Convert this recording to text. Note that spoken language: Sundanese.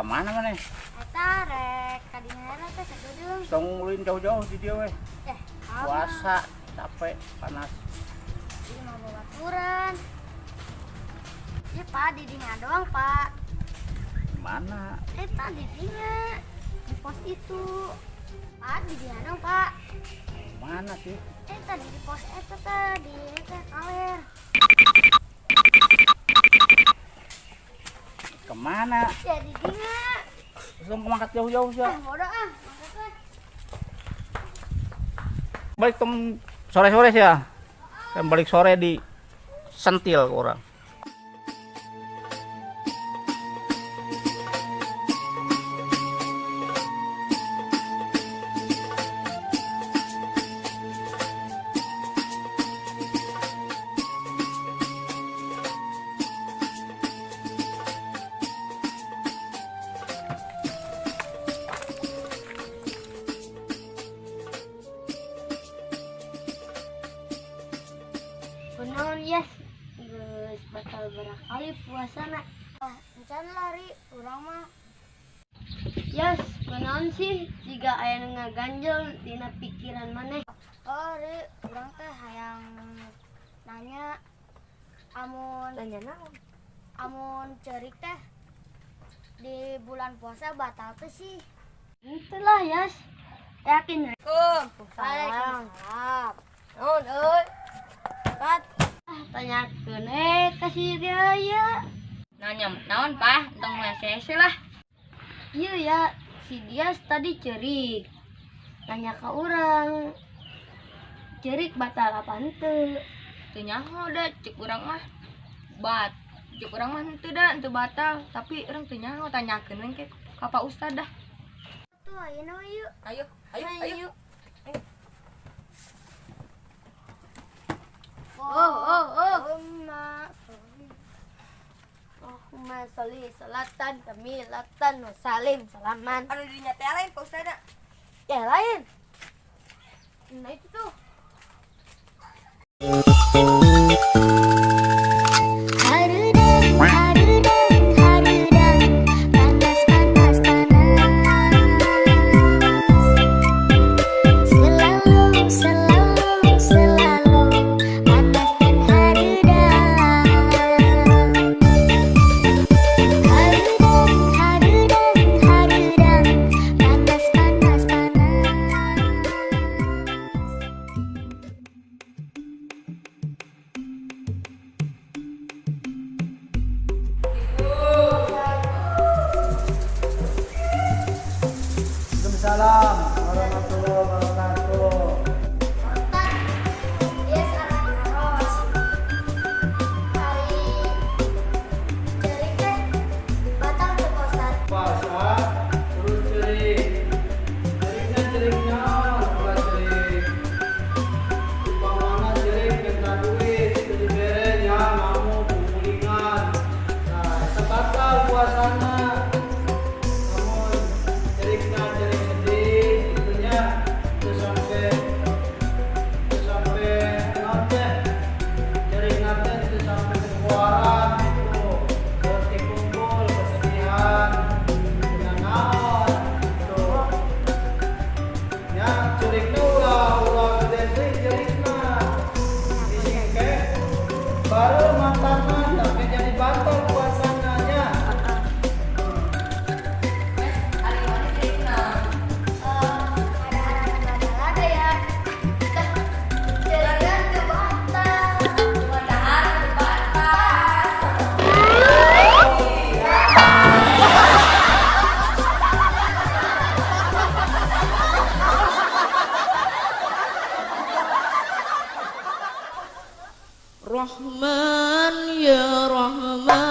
Ka mana maneh? Eta rek ka dinya teh sakedeung. Tong ulin jauh-jauh di dieu we. Eh, Puasa, capek, panas. Ieu mah babaturan. Ieu Pak di dinya doang, Pak. Mana? Eta di dinya. Di pos itu. Pak di dinya dong, Pak. Mana sih? Eta di pos eta teh di eta kaler. Kemana? Ya di dinya. Tong mangkat jauh-jauh sih. Ah, bodoh ah, mangkat we. Balik tong sore-sore sih ya. Dan balik sore di sentil ke orang. Kunaon yes, geus batal berakali puasana. Ah, encan lari urang mah. Yes, kunaon sih jika aya nu ngaganjel dina pikiran maneh. Oh, ri, urang teh hayang nanya amun Nanya naon? Amun ceurik teh di bulan puasa batal teh sih. Itulah, Yas. Yakin. Waalaikumsalam. Naon euy? Pat, ah, tanyakeun eh ka si dia ya. Nanya naon, Pah? Entong hese lah. Iya ya, si Dias tadi ceurik. Nanya ke orang. Ceurik batal apa henteu? Teu nyaho da cek urang mah. Cek urang mah henteu da, henteu batal, tapi urang teu nyaho, tanyakeun we ke ka Pak Ustad dah. Tuh, ayeuna we yuk. Ayo, ayo, ayo. Oh, oh, oh. Allahumma sholli salatan kamilatan wa salim salaman. Anu dinya teh lain Pak Ustad. Ya lain. Nah itu tuh. Hareudang, hareudang, hareudang, panas, panas, panas. Selalu, selalu, selalu panas dan hareudang. Hareudang, hareudang, hareudang, panas, panas, panas. Waalaikumsalam warahmatullahi wabarakatuh. Ustad, dia sareng naros. Ari ceurik teh batal teu Pak Ustad? Puasa terus ceurik, ceurikna ceurik naon? Ulah ceurik upamana ceurik minta duit teu dibere nya, ngamuk gugulingan, nah eta batal puasana. Namun ceurikna ceurik sedih kitu nya, teu sampai naon teh, ceurikna teh teu sampai keluaran gitu, seperti kumpul kesedihan dengan naon gitu nya. Ceurikna ulah ulah gede teh ceurikna, disingke baru matana tapi jadi batal puasana nya. Ari mana ceurik naon? Ada batal ada ya. Tah, ceurikna teu batal. Cuma dahar teu batal. Rahman ya Rahman.